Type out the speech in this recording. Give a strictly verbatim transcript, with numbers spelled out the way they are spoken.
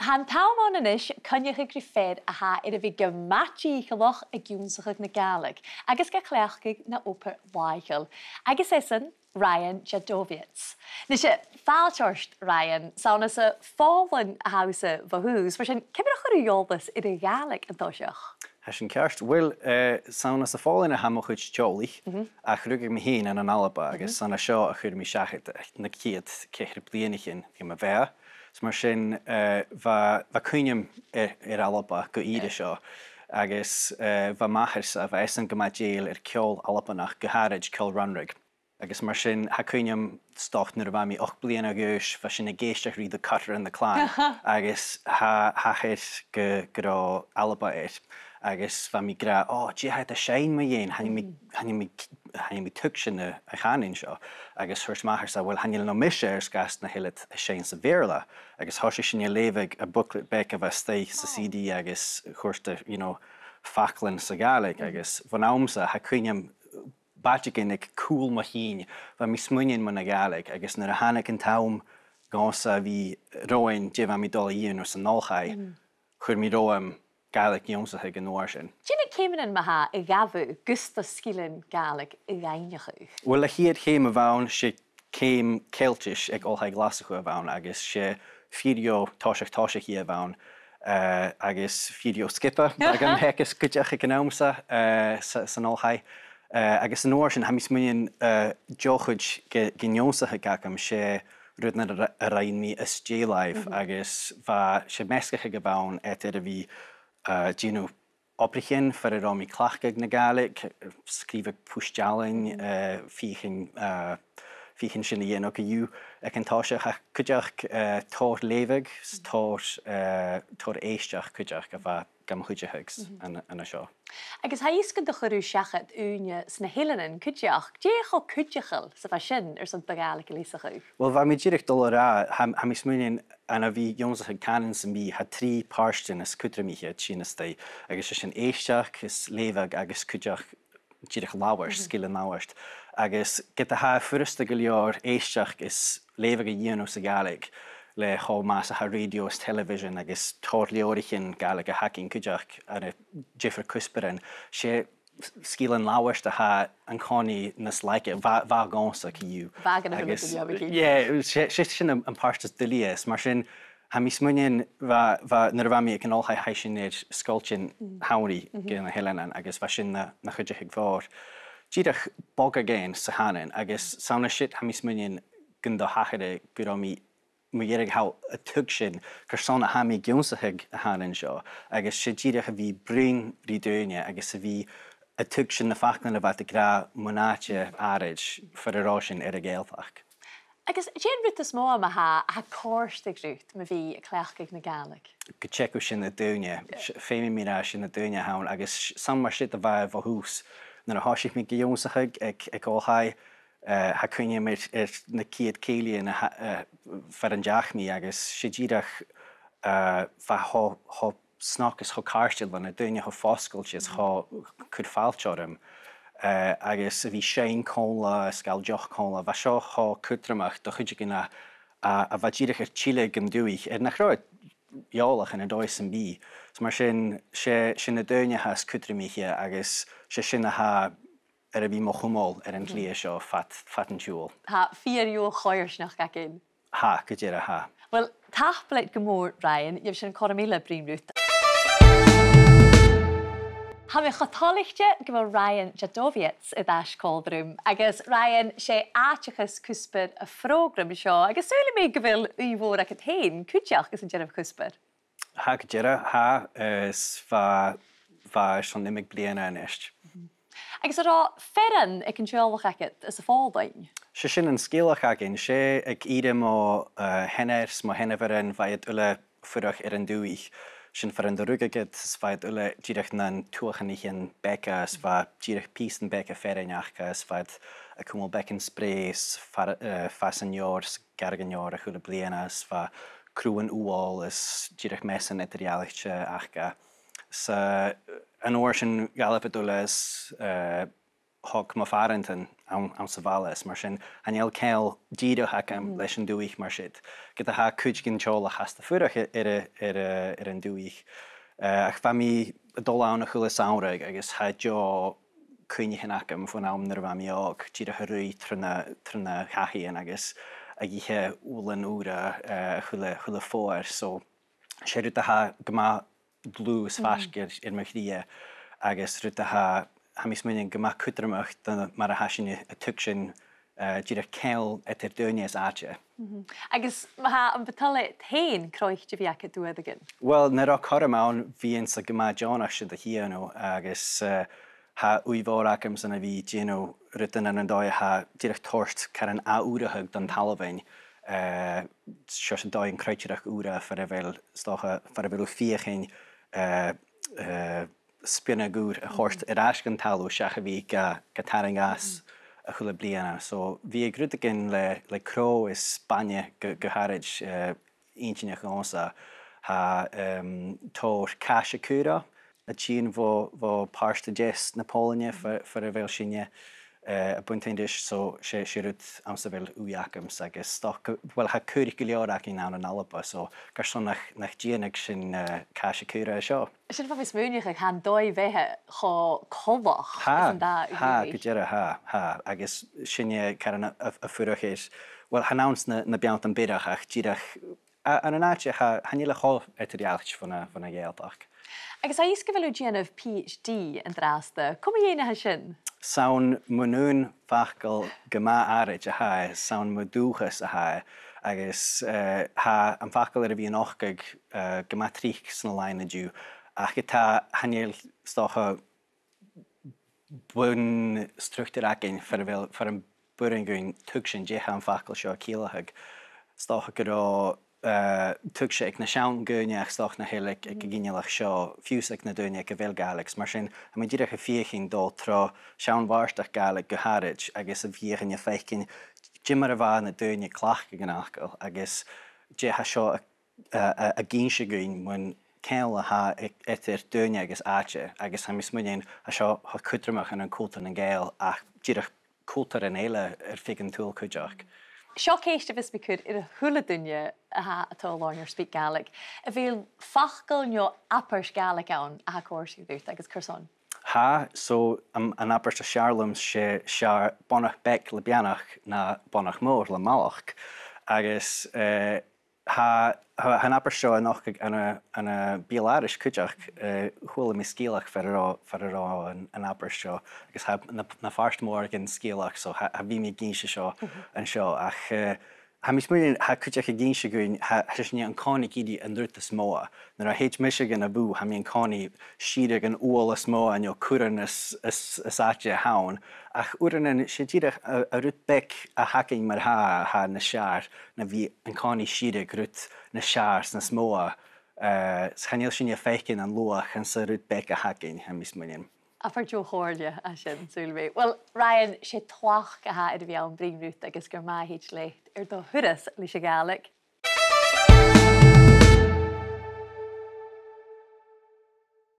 Tha an t-àm ann a-nis coinneachadh ri fear a tha air a bhith gu math dìcheallach ag ionnsachadh na Gàidhlig agus ga cleachdadh na obair làitheil. Agus esan Ryan Jadowiec. Nise, fàilte ort, Ryan, 's ann às a' Phòlainn a tha thusa bho thùs, mar sin, ciamar a chuir thu eòlas air a' Ghàidhlig an toiseach? Tha sin ceart. Uill, eh, 's ann às a' Phòlainn a tha mo chuid teaghlaich, ach rugadh mi fhìn ann an Alba, agus 's ann an seo a chuir mi seachad na ciad ceithir bliadhnaichean bho mo bheatha. So mar sin, eh, bha, bha cuimhne agam air, air Alba gu ìre seo, agus, eh, bha m' athair-sa, bha esan gu math dèidheil air ceòl Albannach, gu h-àraid ceòl Runrig. Agus mar sin, tha cuimhne agam, 's dòcha nuair a bha mi ochd bliadhna a dh'aois, bha sinn ag èisteachd ri The Cutter and the Clan, agus tha, thachair gu, gun robh Alba air. Agus bha mi ag ràdh, "Ò, dè tha iad a' seinn mu dheidhinn? Chan eil mi, chan eil mi, chan eil mi a' tuigsinn a' chànain seo." Agus thuirt m' athair-sa, "Uill, chan eil no mise air sgàth 's nach eil iad a' seinn sa Bheurla." Agus thòisich sinn a' leughadh a' bhooklet bheag a bha a-staigh sa C D agus a' cur, you know, faclan sa Ghàidhlig. Agus bhon àm-sa, tha cuimhne agam, bàtaigean aig cùl mo chinn, bha mi a' smaoineachadh mun a' Ghàidhlig, agus nuair a thàinig an t-àm dhòmhsa a bhith romhainn dè bha mi dol a dhèanamh san oilthigh, chuir mi romham Gàidhlig ionnsachadh an uair sin. Dè na ceumannan ma-thà a ghabh thu gus do sgilean Gàidhlig a dhaingneachadh? Uill, a' chiad cheum a bh' ann, 's e ceum Ceiltis aig Oilthigh Ghlaschu a bh' ann, agus 's e fìor dheagh thoiseach-toiseach a bh' ann, eh, agus fìor dheagh sgioba, bha agam, a theagasg cuideachd aig an àm-sa, eh, sa, san oilthigh. Eh, agus an uair sin, tha mi a' smaoineachadh, eh, deagh chuid de, den ionnsachadh agam, 's e rudan a, a rinn mi às dèidh làimh, agus bha, 's e measgachadh a bh' ann eadar a bhith, eh, a' dèanamh obraichean far an robh mi a' cleachdadh na Gàidhlig, sgrìobhadh pus-dealain, eh, feuchainn, eh, feuchainn sin a dhèanamh co-dhiù aig an toiseach, ach cuideachd, eh, tòrr leughadh, 's tòrr, eh, tòrr èisteachd cuideachd a bha gam chuideachadh ann, ann an seo. Agus tha fhios gun do chuir thu seachad ùine sna h-Eileanan cuideachd. Dè cho cuideachail 's a bha sin airson do Ghàidhlig a leasachadh? Uill, bha mi dìreach dol a ràdh, tha, tha mi a' smaoineachadh, ann a bhith ag ionnsachadh cànain sam bith, tha trì pàirtean as cudromaiche a' tighinn a-steach, agus 's e sin èisteachd, is leughadh, agus cuideachd dìreach labhairt, sgilean labhairt. Agus ged a tha e furasta gu leòr èisteachd is leughadh a dhèanamh sa Ghàidhlig, le cho math 's a tha rèidio is television agus tòrr leabhraichean Gàidhlig a th' againn cuideachd ann an diofar chuspairean, 's e sgilean labhairt a tha an-còmhnaidh nas laige, bha, bha dhòmhsa co-dhiù. Bha gu leòr. Agus, yeah, 's e, 's e sin am, am pàirt as duilghe, is mar sin, tha mi a' smaoineachadh, bha, bha, nuair a bha mi aig an oilthigh, chaidh sinn air sgoiltean shamhraidh gu na h-Eileanan, agus bha sin na, na chuideachadh mòr. Dìreach bogadh againn sa chànan, agus 's ann an sin, tha mi a' smaoineachadh, gun do thachair e gun robh mi mu dheireadh thall a' tuigsinn carson a tha mi ag ionnsachadh a' chànain seo, agus 's e dìreach a bhith a' bruidhinn ri daoine agus a bhith a' tuigsinn na faclan a bha iad ag ràdh mun àite àraid far an robh sinn air a' Ghàidhealtachd. Agus dè an rud as motha ma-thà a tha a' còrdadh riut mu bhith a' cleachdadh na Gàidhlig? Gun teagamh sinn na daoine. Yeah. S-, feumaidh mi ràdh, sinn na daoine a th' ann, agus s-, 's ann mar sin a bha e bho thùs. Nuair a thòisich mi ag ionnsachadh aig, aig oilthigh, eh, tha cuimhne agam air, air na ciad cèilidhean a tha, eh, far an deach mi, agus 's e dìreach, eh, bha e cho, cho snog is cho càirdeil, bha na daoine cho fosgailte is cho cur fàilte orm. Eh, agus a bhith a' seinn còmhla, is a' gabhail deoch còmhla, bha seo cho cudromach do chuideigin a, a, a bha dìreach air tilleadh dhan dùthaich, air nach robh e eòlach ann an dòigh sam bith. So mar sin, 's e, 's e na daoine a tha as cudromaiche, agus 's e sin a tha air a bhith mo chumail air an t-slighe seo fad, fad an t-siubhail. Tha fìor dheagh choimhearsnachd againn. Tha, gu dearbh, tha. Uill, tapadh leat gu mòr, Ryan, gheibh sinn cothrom eile bruidhinn riut. Tha mi cho toilichte gu bheil Ryan Jadowiec air ais còmhla rium, agus Ryan, 's e àiteachas cuspair a' phrògraim seo, agus saoilidh mi gu bheil ùidh mhòr agad fhèin cuideachd anns an dearbh chuspair. Tha, gu dearbh, tha, eh, is bha, bha e airson iomadh bliadhna a-nis. Agus an robh fearann aig an teaghlach agad anns a' Phòlainn? 'S e sin an sgeulachd againn, 's e aig ìre mo, eh, sheanair 's mo sheanmhairean, bha iad uile a' fuireach air an dùthaich. Sin far an do rugadh iad, is bha iad uile dìreach nan tuathanaichean beaga, is bha dìreach pìosan beaga fearainn aca, is bha iad a' cumail beagan sprèidh, is far-, eh, fàs an fheòir, is gearradh an fheòir a h-uile bliadhna, is bha craobhan ubhal is dìreach measan eadar-dhealaichte aca. 'S, eh, an uair sin dh'fhalbh iad uile is, eh, thog mo phàrantan ann, anns a' bhaile. Is mar sin, chan eil ceangal dìreach agam leis an dùthaich mar sin. Ged a tha cuid den teaghlach fhathast a' fuireach air, air, air, air an dùthaich. Eh, ach bha mi a' dol ann a h-uile samhradh agus tha deagh chuimhneachan agam bhon àm nuair a bha mi òg, dìreach a' ruith tro na, tro na hathaidhean agus ag ithe uallan ùra, eh, a h-uile, a h-uile foghar. So, 's e rud a tha gu math dlùth is faisg air, air mo chridhe, agus rud a tha, tha mi a' smaoineachadh gu math cudromach do mar a tha sinn a' tuigsinn, eh, dìreach ceangal eadar daoine is àite. Agus ma tha, am bu toil leat fhèin croit a bhith agad uaireigin? Well, nan robh cothrom ann, bhithinn-sa gu math deònach sin a dhèanamh, agus, eh, tha ùidh mhòr agamsa a bhith a' dèanamh rudan ann an dòigh a tha dìreach toirt caran ath-ùrachadh don talamh fhèin, eh, seòrsa dòighean croitearachd ùra far a bheil, 's dòcha, far a bheil thu a' feuchainn, eh, eh, spionnadh ùr a thoirt air ais dhan talamh seach a bhith ga, ga tarraing às a h-uile bliadhna. So, bhiodh rudeigin le, le crodh is bainne gu, gu h-àraid, eh, inntinneach dhòmhsa. Tha, em, tòrr càise caora a' tighinn bho, bho pàirt a deas na Pòlainne far, far a bheil sinne, eh, a' buntainn ris, so 's e, 's e rud anns a bheil ùidh agamsa agus 's dòcha, well, tha cùram gu leòr againn ann an Alba, so carson nach, nach dèanadh sinn, eh, càise caora an seo? Sin far a bheil mi a' smaoineachadh, tha an dòigh-beatha cho coltach. Tha, is an dà, tha, gu dearbh, tha, tha, agus sinne caran a, a, a' fuireach air, well, chan ann sna, na beanntan biorach, ach dìreach a, ann an àite a tha, chan eil e cho eadar-dhealaichte bhon a', bhon a' Ghàidhealtachd. Agus tha fhios gu bheil thu a' dèanamh PhD an-dràsta. Cò mu dheidhinn a tha sin? 'S ann mun aon fhacal gu math àraid a tha e, 's ann mu dhùthchas a tha e, agus, eh, tha am facal air a bhith a' nochdadh, eh, gu math tric sna làithean an-diugh, ach ge-tà, chan eil, 's dòcha, bun-structar againn far a bheil, far am b' urrainn dhuinn tuigsinn dè tha am facal seo a' ciallachadh. 'S dòcha gun robh, eh, tuigse aig na seann daoine ach 's dòcha nach eil aig, aig an ginealach seo, fiù 's aig na daoine aig a bheil Gàidhlig. Mar sin, tha mi dìreach a' feuchainn dol tro sheann bhàrdachd Ghàidhlig gu h-àraid agus a' feuchainn a' faicinn ciamar a bha na daoine a' cleachdadh an fhacail agus dè tha seo a a, a, ag innse dhuinn mun cheangal a tha e-, eadar daoine agus àite, agus tha mi a' smaoineachadh tha seo cho cudromach ann an cultar nan Gàidheal, ach dìreach cultaran eile air feadh an t-saoghail cuideachd. Seo ceist a bhios mi a' cur air a h-uile duine a tha a' tadhal oirnn air SpeakGaelic. A bheil facal no abairt Gàidhlig ann a tha a' còrdadh riut agus carson? Tha, so, an, an abairt as fheàrr leam, 's e, 's e bonnach beag le beannachd na bonnach mòr le mallachd. Agus, eh, tha, tha, tha an abairt seo a' nochdadh ann an, ann am beul-aithris cuideachd, eh, chuala mi sgeulachd far an robh, far an robh an, an abairt seo, agus tha na, na pàirt mhòr den sgeulachd, so tha, tha, bidh mi ag innse seo an seo, ach, eh, tha mi a' smaoineachadh, tha e cuideachd ag innse dhuinn, tha, tha sinn an-còmhnaidh ag iarraidh an rud as motha. Nuair a thèid mise dhan a' bhùth, tha mi an-còmhnaidh a' sireadh an ubhal as motha, no curran as, as, as fhaide a th' ann. Ach uaireannan, 's e dìreach a, an rud beag a th' againn mar-thà, tha nas fheàrr na bhith an-còmhnaidh a' sireadh rud nas fheàrr 's nas motha. Eh, 's chan eil sinne a' faicinn an luach anns an rud beag a th' againn, tha mi a' smaoineachadh. Abairt deagh chomhairle a tha sin, saoilidh mi. Uill, Ryan, 's e tlachd a tha air a bhith ann bruidhinn riut agus gur math a thèid leat air do thuras leis a' Ghàidhlig.